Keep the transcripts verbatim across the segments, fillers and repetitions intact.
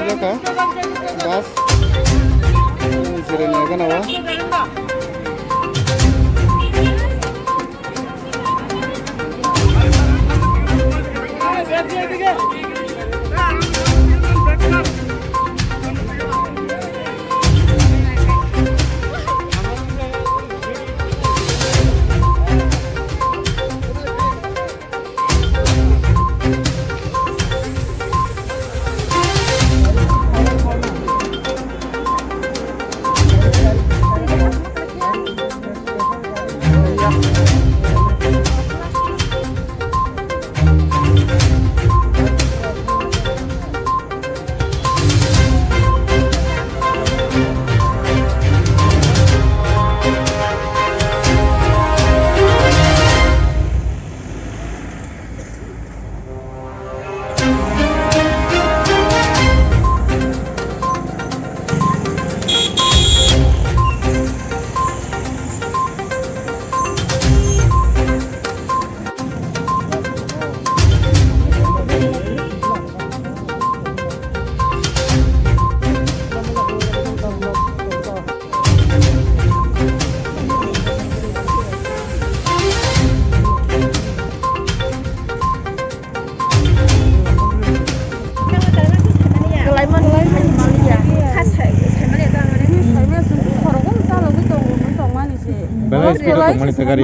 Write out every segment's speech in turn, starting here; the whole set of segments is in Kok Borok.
Ka bus, eh, jirani gana o. Belai speed o tongmani se gari.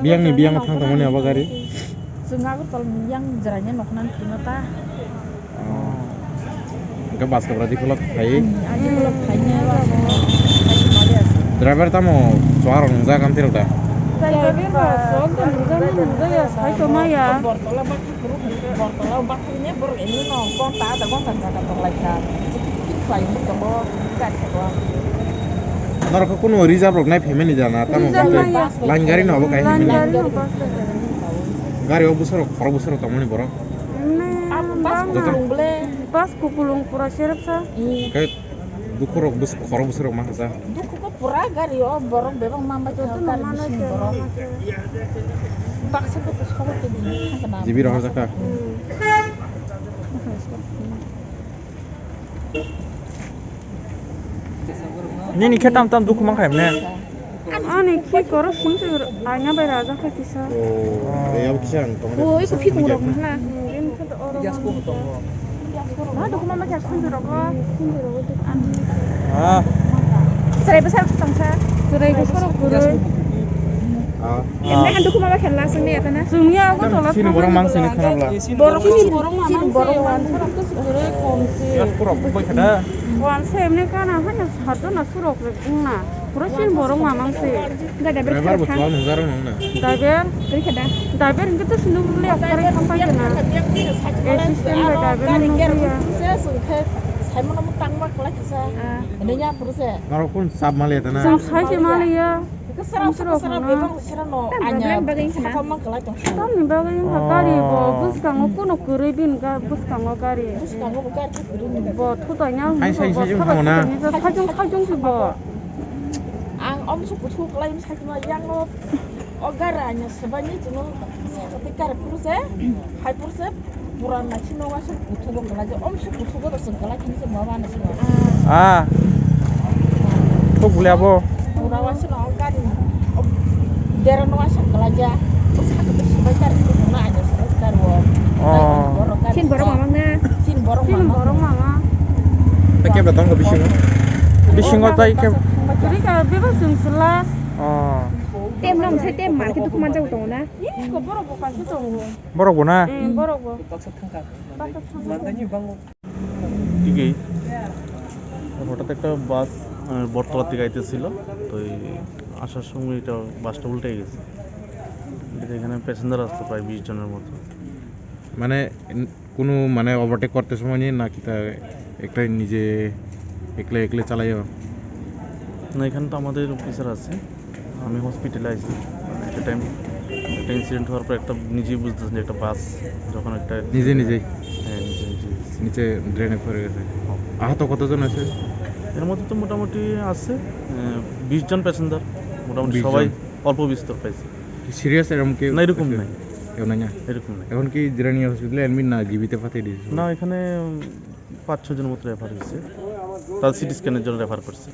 Biyangni biyang thang tongmani abo gari. Chwng Agartala ni yang jwraini nokna tongma ta. Oh. Hwnkhe bus kabra dikholo phai? Hmm, ani ulo phaina abo, phaina mali ase. Driver tamo chuwak rok nungjak amtwi rok da? Driver rok chuwak da nungjak, nungjak ya, sai tongma ya. Bortola bathai phuru, Bortola bathai ni borok ini no gonta, adha gonta jaga tong lai kha. Tik tik khlai wngwi tongo, gari saka o. Norok khe kunu reserve rok nai phaimani jana, tamo line gari no abo kai phaimani. Gari o bwsarok, khorok bwsarok tongmani borok. Bus kupulung bole. Bus kupulung pura serep sa. Khe dukhorok bwsarok, khorok bwsarok ma kha sa. Dukhu khe pura gari o borok bebak ma bai kha gari bising borok. Baksa khe to sobo khe bini thang kana. Jibi rohor jakha. Nini khe tam tam dukhu mankha hemne? Ani khi koro sing se aina bai raja kha kisa. Oh, ya kisa ang tong. Oh, iko phikung rok na. Din khe to oro. Ma dukhu ma ma kya khunju rok. Ah. Serai besar tangsa. Serai besar guru. Ah. Emne han dukhu ma ma kya la sing ne kana. Sing ya ko tola. Sini borok mang sini khana bla. Borok sini borok ma ma sini. Gas pura bubai khada. Wan se emne kana hanya satu na surok le na. Pura sin borok mamang se. Driver bo thang nungjar nung na. Driver. Driver hingke to sinu le akare khampai na. Assistant bai driver nung ya. Saimano mo tangma kala kisa. Ene ya purse. Norok kun sab mali eta na. Sab sai se mali ya. Tamni bagwi wngkha gari bo bwskango kuno kwrwi bini ga bwskango gari. Bo thutai na. Sajung sajung se bo. Ang omsuk kuthuk kwlai sakma yango o gari anya swbaini chwngno sakati gari phuru se hai phuru se. Pura naising no waisa kuthugo kwlai je, omsuk kuthugo rw chwng kwlai khini se ma ma naising no. Ah. Thuk bwlai abo. Pura waisa no gari, dera no waisa kwlai ja. Bwsa khe bwsa bai gari kuthugo na aja swbai gari o. Oh. Chin borok mamang na. Chin borok mamang. Tei kebra tongo bisingo? Bisingo tei kebra? Kwrwi ka bebak chwng se last. Oh. Tem no msai tem mar khe dukhu manjak tongo na. Ih, ko borok bo kaisa tongo. Borok bo na? Eh, borok bo. Baksa thangkha. Baksa thangkha. Manthani bango. Tigi. Hotat ekta bus, eh, Bortola tigi aitesil. To ei asar somoy eta bus ta ultai gese. Eta ekhane passenger aslo pray bish joner moto. Mane, n-, kuno mane overtake korte somoy ni na kita ektai nije ekle ekle chalaio? না, এখানে তো আমাদের অফিসার আছে। আমি হসপিটালে আইছি, মানে, একটা টাইম, একটা ইনসিডেন্ট হওয়ার পর একটা নিজেই বুঝতেছেন যে একটা বাস যখন একটা নিজে নিজেই? হ্যাঁ, নিজে নিজেই। নিচে ড্রেনে পড়ে গেছে। হ্যাঁ। আহত কতজন আছে? এর মধ্যে তো মোটামুটি আছে, আহ, বিশ জন প্যাসেঞ্জার, মোটামুটি বিশ জন। সবাই অল্প বিস্তর পাইছে। সিরিয়াস এরকম কেউ না, এরকম আছে? নাই। কেউ নাই না? এরকম নাই। এখন কি জিরানি হসপিটালে অ্যাডমিট না, জিবিতে পাঠিয়ে দিয়েছে? না, এখানে, উম, পাঁচ ছয় জন মতো রেফার হয়েছে। তার সিটি স্ক্যানের জন্য রেফার করছে।